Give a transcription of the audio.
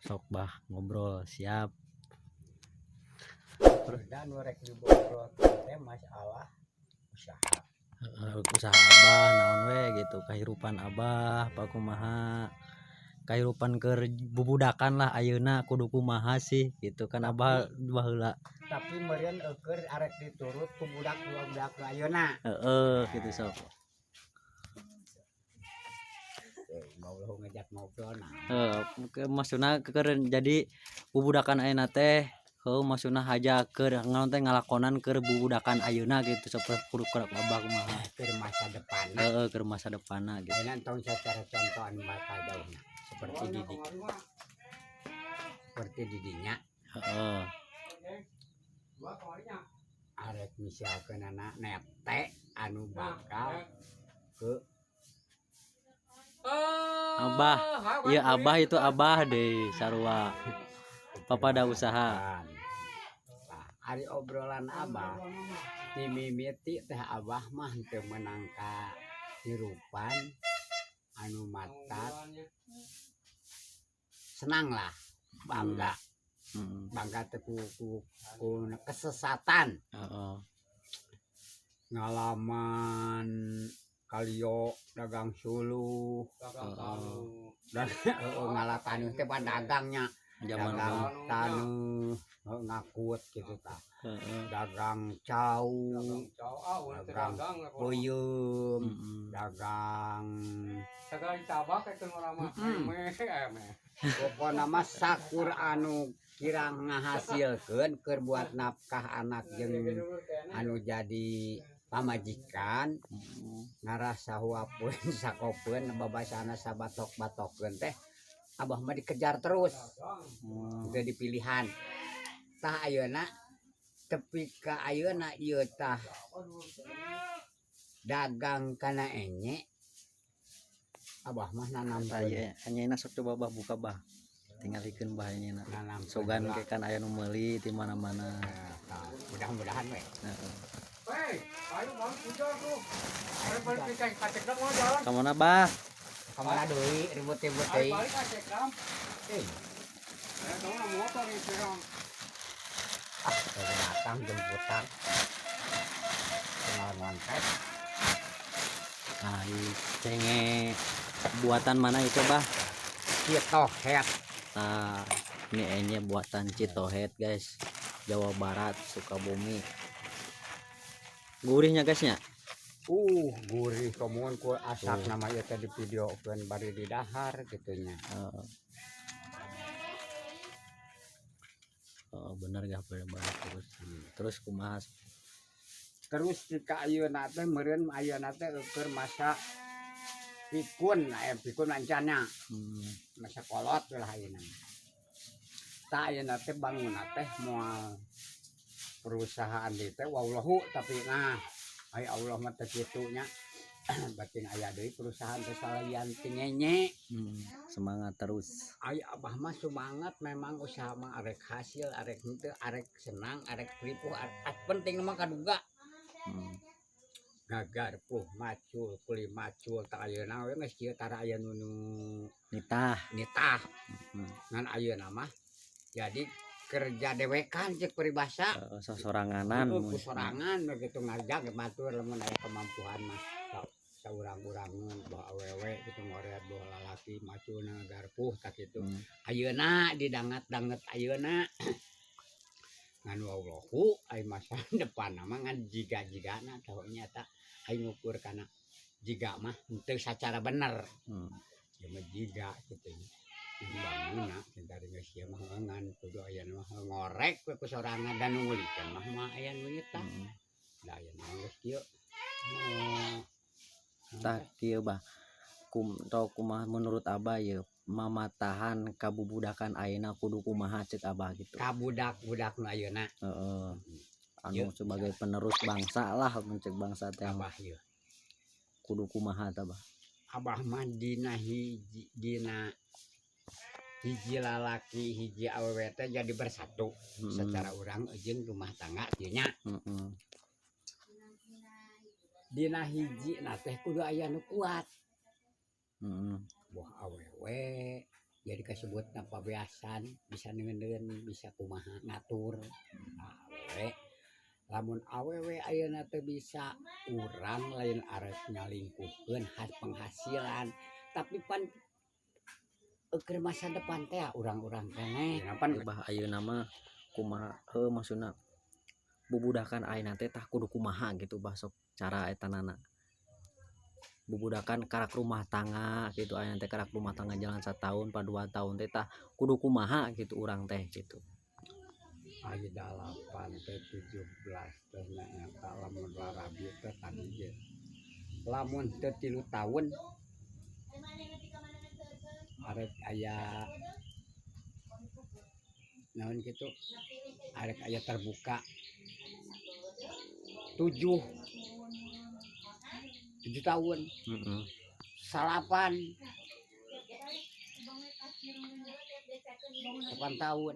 Sok bah ngobrol siap. Dan rek dibobrol teh masalah usaha. Heeh, usaha abah naon we gitu, kahirupan abah apa kumaha, kahirupan keur bubudakan lah ayeuna kudu kumaha sih gitu kan abah baheula. Tapi meureun eueur arek diturut ku budak budak ayeuna. Heeh, gitu sok. Mau ngejak ngobrol nah. Heeh, maksudna keur jadi bubudakan ayeuna teh heuh maksudna haja keur ngaon teh ngalakonan keur bubudakan ayeuna gitu sok kudu keur abah kumaha keur masa depan. Heeh, keur masa depanna gitu. Ayeuna tong secara contoh anu bakal jauhna seperti didik. Seperti didinya. Heeh. Arek misalkeun anak nete anu bakal ke Abah. Iya abah itu abah deh sarua. Papa ada usaha. Nah, ari obrolan abah ti mimiti teh abah mah teu meunang ka hirupan anu matak senang lah, bangga. Bangga teh ku kesesatan. Heeh. Ngalaman kalio dagang suluh, dan ngalah taneuh teh pan dagangnya. Zaman dagang taneuh ngakut gitu tah. Dagang cau, dagang peuyeum, dagang pokona mah sakur anu kirang ngahasilkeun keur buat nafkah anak jeung anu jadi pamajikan ngarasa huapeun sakopeun babasana sabatok-batokeun teh abah mah dikejar terus. Teu dipilihan. Tah ayeuna tepi ka ayeuna ieu tah dagang kana enye abah mah nanam tah enyena sok coba bah buka bah tingalikeun bah enyena nanam sogan ke kan aya nu meuli ti mana-mana. Mudah-mudahan we. Heeh. Ka mana bah? Ka mana deui ribut-ribut deui. Ah, datang jemputan. Tinggal ngontek. Nah, cenge buatan mana itu bah? Citohet. Nah, ini enye buatan Citohet guys, Jawa Barat, Sukabumi. Gurihnya guysnya. Gurih komun ku asak nama ieu teh di videokeun bari di dahar kitu nya. Bener gak bener banget terus. Terus kumaha? Terus jika ayeuna teh meureun ayeuna teh keur masa pikun, pikun ancana. Masa kolot lah ayeuna. Tah ayeuna teh bangunna teh moal perusahaan di teh wallahu tapi nah ai Allah mah teh kitu nya. Batin aya deui perusahaan teh salayan ti nyenye. Semangat terus. Ai abah mah semangat memang usaha mah arek hasil, arek henteu, arek senang, arek ripuh, arek penting mah kaduga. Gagarpuh macul, kuli macul tah ayeuna we geus kieu tara aya nu nitah. Nitah. Ngan ayeuna mah jadi kerja dewekan cek peribahasa. Sosoranganan. Ku sorangan begitu ngajak batur lamun aya kemampuan mah. Saurang-urangeun bawa awewe gitu ngoreat bawa lalaki maculna garpuh tah kitu. Ayeuna didangat-danget ayeuna. Ngan wallahu ai masa depan mah ngan jiga-jigana tah nya ta ai ngukur kana jiga mah henteu sacara bener. Ieu mah jiga kitu. Bangunna dari geus ieu mah ngan kudu aya mah ngorek we ku sorangan dan ngulikeun mah mah aya nu nitah. Da aya mah geus kieu. Tah kieu bah. Kum tau kumaha menurut abah ieu mamatahan kabubudakan ayeuna kudu kumaha cek abah gitu. Kabudak-budak nu ayeuna. Heeh. Anu sebagai penerus bangsa lah mun cek bangsa teh. Abah ieu. Kudu kumaha tah bah? Abah mah dina hiji dina hiji lalaki hiji awewe teh jadi bersatu. Secara urang jeung rumah tangga ieu nya. Dina hiji na teh kudu aya nu kuat. Boh awewe Jadi kasebutna pabeasan bisa neundeun, bisa kumaha ngatur. Nah, awewe lamun awewe ayeuna teu bisa, urang lain arek nyalingkuhkeun penghasilan, tapi pan keur masa depan teh urang-urang keneh pan. Bah, ayeuna mah kumaha heuh maksudna bubudakan ayeuna teh tah kudu kumaha gitu, Bah? Sok cara etanana bubudakan karak rumah tangga gitu, ayeuna teh karak rumah tangga jalan satahun pa 2 tahun teh, tah kudu kumaha gitu urang teh gitu? Aya 8 teh, 17 teh nya eta lamun larabi teh tadi ge lamun teu 3 tahun arek aya naon kitu, arek aya terbuka 7 7 tahun, 9, 8 tahun.